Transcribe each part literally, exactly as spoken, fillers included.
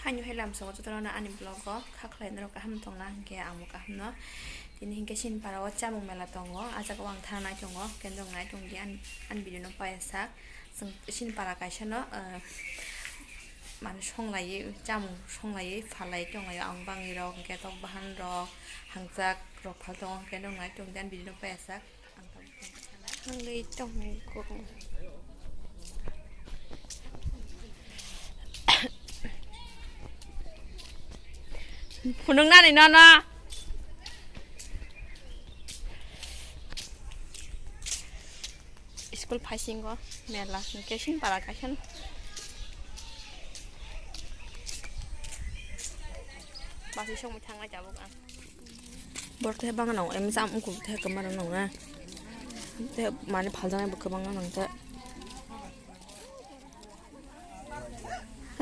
Ani hai lamsao jotono ani vlog o kha khlai norok kaham tongna hinkhe ang bo kaham no. Tini hinkhe Sinpara o chamung mela tongo, ah jaga o ang thana nai tongo, kendrong nai tong di ani, ani video no paiya sak. Chwng Sinpara kaisa no, ah, mane songlaiwi chamung songlaiwi phalai tonglaio, ang bangwi rok hinkhe tok bahan rok, hangjak rok phal tongo, kendrong nai tong di ani video no paiya sak. Ang tong. Ang tong. Phunuknani nono. School phaisingo mela hinkhe Sinpara kaisa. Basi songwi thanglai tabuk ang. Borok tei bangano em jam wngkuk tei kwma rok nang na. Tei mani phaljaknai bo kwbangma nang tei.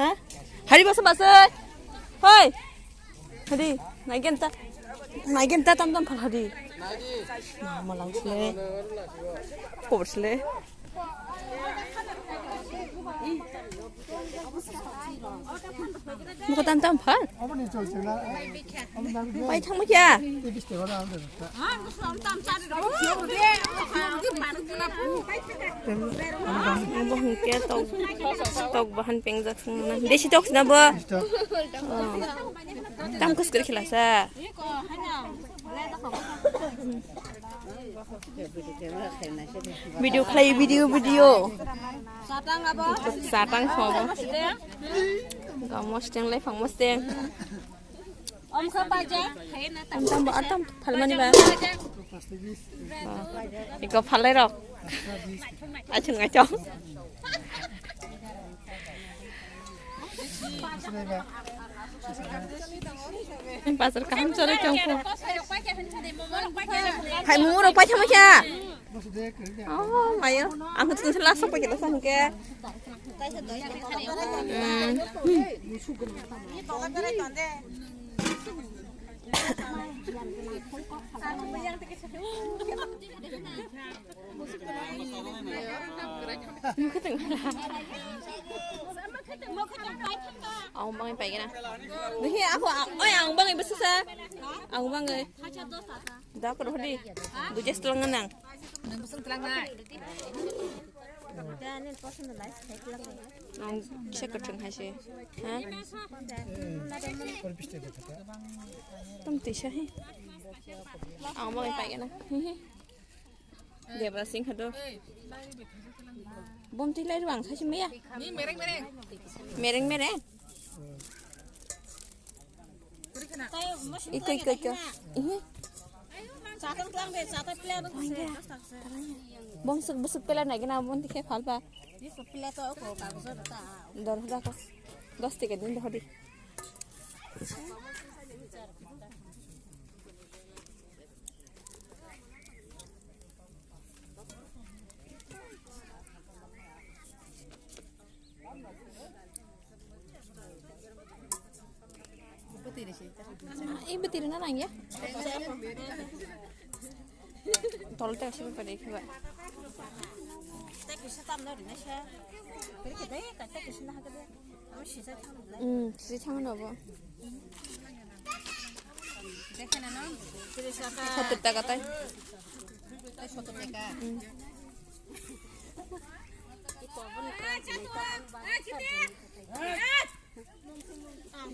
Ha? Hari basa basa. Hoi. Hari. Naigen ta. Naigen ta tam tam phal hari. Mama lang sile. Khobor sile. Muko tam tam phal. Pai thangma kya? Bo hwnkhe tok, tok bahan pengjak sung na. Desi tok sina bo. Oh. Tam kus kiri khilasa. Video khlai, video, video. Satang sabo. Gamo steng lai phang mo steng. Om kha paja. Tam tam ba, tam phalmani ba. Iko phalai rok. Achung achung. Bazar kaham chole chong ko. Hai, momo rok paithama kya? Oh, mayo. Ang tu sala sok paikela sang ke. Hmm. Ang bangwi paigena. Dihi ako, oi, ang bangwi bwswsa. Ang bangwi. Da kor hodi. Bujes tulang nang. Ang kisa kwthwng hai se. Ha? Tong tisa he. Ang bangwi paigena. Debra Singh hado. Bom tilai ruang saisi maya. Ni mereng mereng. Mereng mereng. Iko iko iko. Ihi. Satang tlang be, satang pilihan. Bom suk busuk pela nai gina bom tikhe phalba. Ni ko pila to ko ka bujor ta. Dor hada ko. Dos tiga din dor di. Ini betul na nang ya? Tol tel sih pada ikut. Hmm, sih sama nopo. Sottor taka tai. Hmm.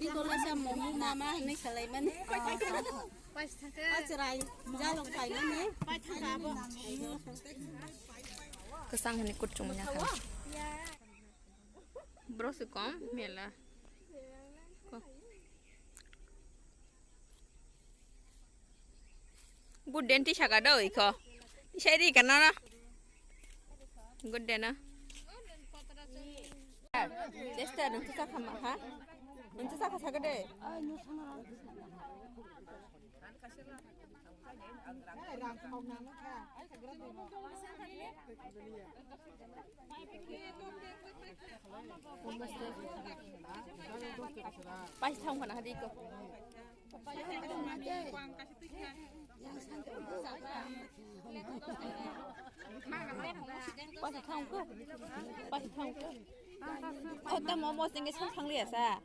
Di kola sa momo mama ni salai mani. Achrai jalok pai mani. Kwchang hwnwi kuchung ya kha. Borok se kom mela. Ko. Good day tisa ka do iko. Tisa ri ka na na. Good day na. Testa nung tisa kama ha. Nung tisa ka sa ka de. Paisa thang phana hadi ko. Paisa thang ko. Paisa thang ko. Oh, tamo mo singe sang sang liya sa.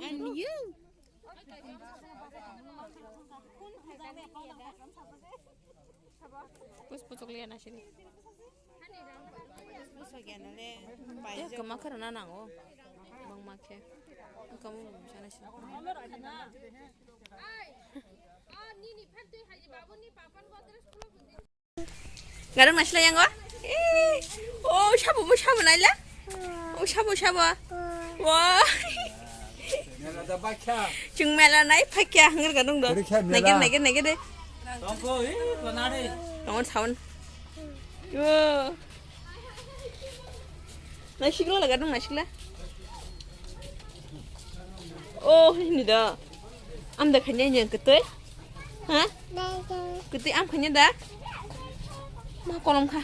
And you? Pus puchuk liya na sini. Pus puchuk liya na le. Ya, kama khara na nango. Bang ma khe. Kamu sana sini. Gadang naisla yango. Eh, oh, sabo, bo sabo naila. Oh, sabo, sabo. Wah. Mela da bakya. Chung mela nai phakya hangar gadang do. Kori kha mela. Naigir, naigir, naigir de. Tongko, eh, konare. Tongko sound. Yo. Naisikla laga dong, naisikla. Oh, ini da. Am da khanya yang ketoi. Ha? Ketoi am khanya da. Ma kolom kha.